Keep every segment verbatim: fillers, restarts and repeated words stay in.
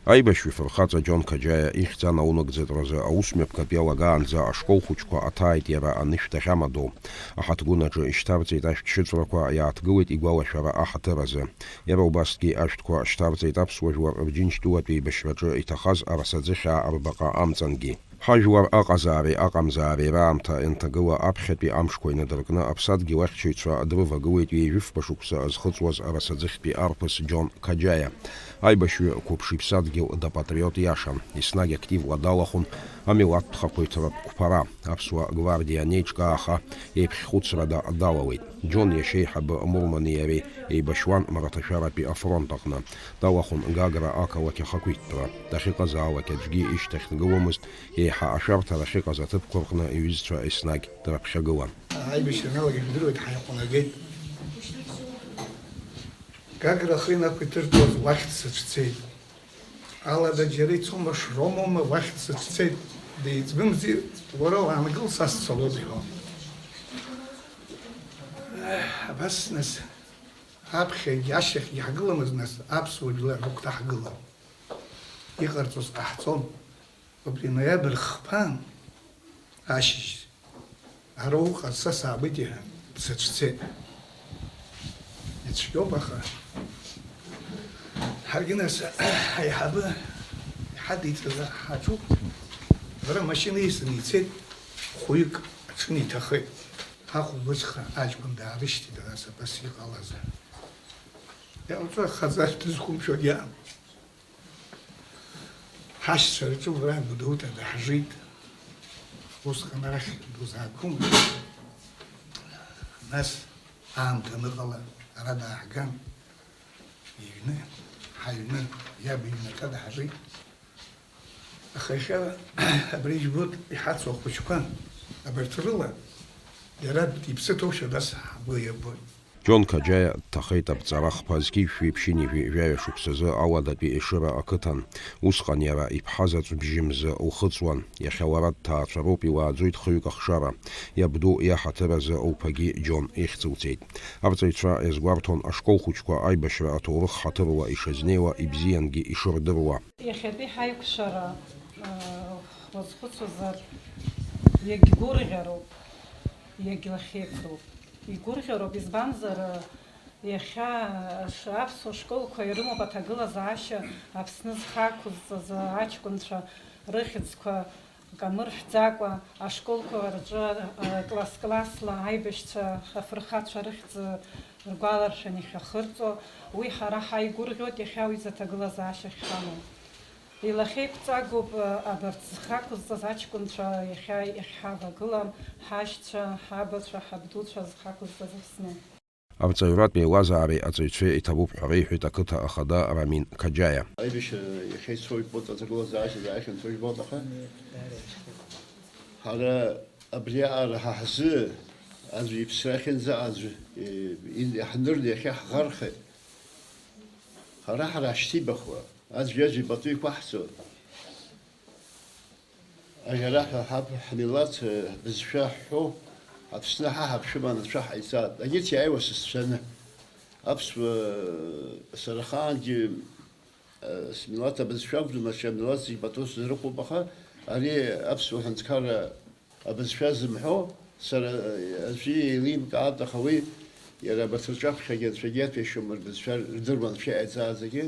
Аибашьҩы фырхаҵа Џьон Қаџьаиа ихьӡ анаунагӡатәразы аусмҩаԥгатә иалагаанӡа ашкол хәыҷқәа аҭааит иара анышә дахьамадоу. Аҳаҭгәын аҿы ишьҭарҵеит ашәҭшьыҵәрақәа, иааҭгылеит игәалашәара аҳаҭыр азы. Иара убасгьы ашәҭқәа шьҭарҵеит аԥсуа жәлар рџьынџьтәылатә еибашьраҿы иҭахаз арасаӡыхьаа рбаҟа амҵангьы. Ҳажәлар аҟазаареи аҟамзаареи раамҭа ианҭагыла аԥхьатәи амшқәа инадыркны аԥсадгьыл ахьчаҩцәа дрывагылеит ҩажәифба шықәса зхыҵуаз арасаӡыхьтәи арԥыс Џьон Қаџьаиа. Аибашьҩы қәыԥш иԥсадгьыл дапатриот иашан, еснагь активла далахәын амилаҭтә хақәиҭратә қәԥара, аԥсуа гвардиа анеиҿкааха, еиԥхьхәыцрада далалеит. Џьон иашьа еиҳабы Мурмани иареи еибашьуан мраҭашәаратәи афронт аҟны. Далахәын Гагра ақалақь ахақәиҭтәра. Дахьыҟазаалак аӡәгьы ишьҭахьгыломызт, еиҳа ашәарҭара ахьыҟаз аҭыԥқәа рҟны иҩызцәа еснагь дрыԥхьагылан. Аибашьра аналага ижәдыруеит, ҳаиҟәнагеит. Гагра ахы инақәиҭыртәуаз уахь дсыцәцеит. Алада џьара ицома, шромоума, уахь дсыцәцеит. Деиҵбымзи, уара уаангыл, са сцалоит, иҳәон. Абас, нас, аԥхьагьы ашьҭахьгьы ҳгыламызт, нас, аԥсуа жәлар рыгәҭа ҳгылан. Иҟарҵоз ҟаҳҵон. Убри ноиабр хԥа ашьыжь, ара уҟаз, са саабеит, иҳәан, дсыцәцеит. Ицәгьоуп, аха ҳаргьы нас ҳаиҳабы иҳадиҵаз ҳаҿуп. Лара амашьына исын ицеит, хәҩык аҽны иҭахеит. Ахәылбыҽха аҷкәын даарышьҭит, ара сабас иҟалазар. Иауҵәахаӡа дызқәымшәогьы аан. Ҳашьцәа рҿы уара Гәдоуҭа даҳжит. Усҟан арахь дузаақәым. Нас аамҭа аныҟала ара дааҳган. Иҩны, ҳаҩны, иаб иҩнаҭа даҳжит. Аха иахьа абри ижәбоит иҳацу ахәыҷқәа, абарҭ рыла иара диԥсы ҭоушәа абас ҳгәы иабоит. Џьон Қаџьаиа дҭахеит аԥҵара хԥа зқьи жәшәи ԥшьынҩажәи жәаҩа шықәсазы Ауадатәи Ешыра ақыҭан. Усҟан иара иԥҳа заҵә бжьымзы лхыҵуан. Иахьа лара дҭаацәароуп, илааӡоит хҩык ахшара. Иабду иаҳаҭыр азы лԥагьы Џьон ихьӡылҵеит. Арҵаҩцәа иазгәарҭон ашкол хәыҷқәа аибашьра аҭоурых ҳаҭыруа ишазнеиуа, ибзиангьы ишырдыруа. Иахьатәи ҳаиқәшәара, э, уазхәыцуазар, иагьгәырӷьароуп, иагьлахьеиқәроуп. Игәырӷьароуп, избанзар, э, иахьа, э, ш-, аԥсуа школқәа ирымоуп аҭагылазаашьа Аԥсны зхы ақәызҵаз аҷкәынцәа рыхьӡқәа камыршәӡакәа, ашколқәа рҿы, э, класс-классла аибашьцәа, афырхацәа рыхьӡ ргәаларшәан иахьахырҵо, уи ҳара ҳаигәырӷьоит, иахьа уи изы аҭагылазаашьа ахьҳамоу. Илахьеиқәҵагоуп, э, абарҭ зхы ақәызҵаз аҷкәынцәа иахьа иахьҳавагылам, ҳашьцәа, ҳабацәа, ҳабдуцәа зхы ақәызҵаз Аԥсны. Арҵаҩратә еилазаареи аҵаҩцәеи иҭабуп ҳәа реиҳәеит ақыҭа ахада Рамин Қаџьаиа. Аибашьра иахьа ицоит, ибоит, аҭагылазаашьа зааихьан цоит, ибоит, аха ҳара абриаҟара ҳа ҳзы аӡәы иԥсра ахьынӡаҟа аӡәы, е, ин-, иаҳнырны иахьа ҳӷархеит. Ҳара ҳара ҳшьҭибахуа, аӡәи аӡәи пату иқәаҳҵо. Аӷьараҳәа ҳаб ҳмилаҭ, э, бызшәа ҳҳәо, Аԥсны ҳа ҳаԥшәма анацәа ҳаиҵааит. Егьырҭ иааиуа сасцәаны. Аԥсуа, э, сара ахаангьы, э, смилаҭ абызшәа акәӡам, аҽа амилаҭ зегь пату сызрыхәоуп, аха ари аԥсуа ҳәынҭқарра абызшәа зымҳәо, сара, э, аӡәы еилимкаат, аха уи иара абарҭ рҿаԥхьагьы анцәагьы иаҭәеишьом, рбызшәа рдыруан, шәа иааиҵааӡагьы.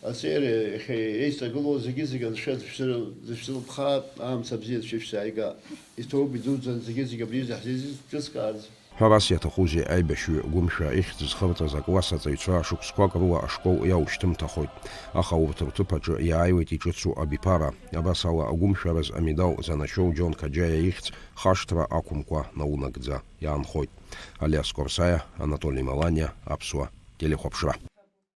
Аҵеира иахьа еиҵагылоу зегьы-зегьы анцәа дышәзы-, дышәзылԥхаап, аамҭа бзиа анцәа ишәзааига. Иҭоуп, идуӡӡан зегьы-зегьы абри изы ҳзеизыҭкыскаарц. Ҳәарас иаҭахузеи, аибашьҩы Гәымшәа ихьӡ зхырҵаз акласс аҵаҩцәа шықәсқәак рыла ашкол иаушьҭымҭахоит, аха урҭ рҭыԥ аҿы иааиуеит иҿыцу абиԥара. Абас ала, агәымшәараз амедал занашьоу Џьон Қаџьаиа ихьӡ хашҭра ақәымкәа наунагӡа иаанхоит. Алиас Корсаиа, Анатоли Маланиа, Аԥсуа телехәаԥшра.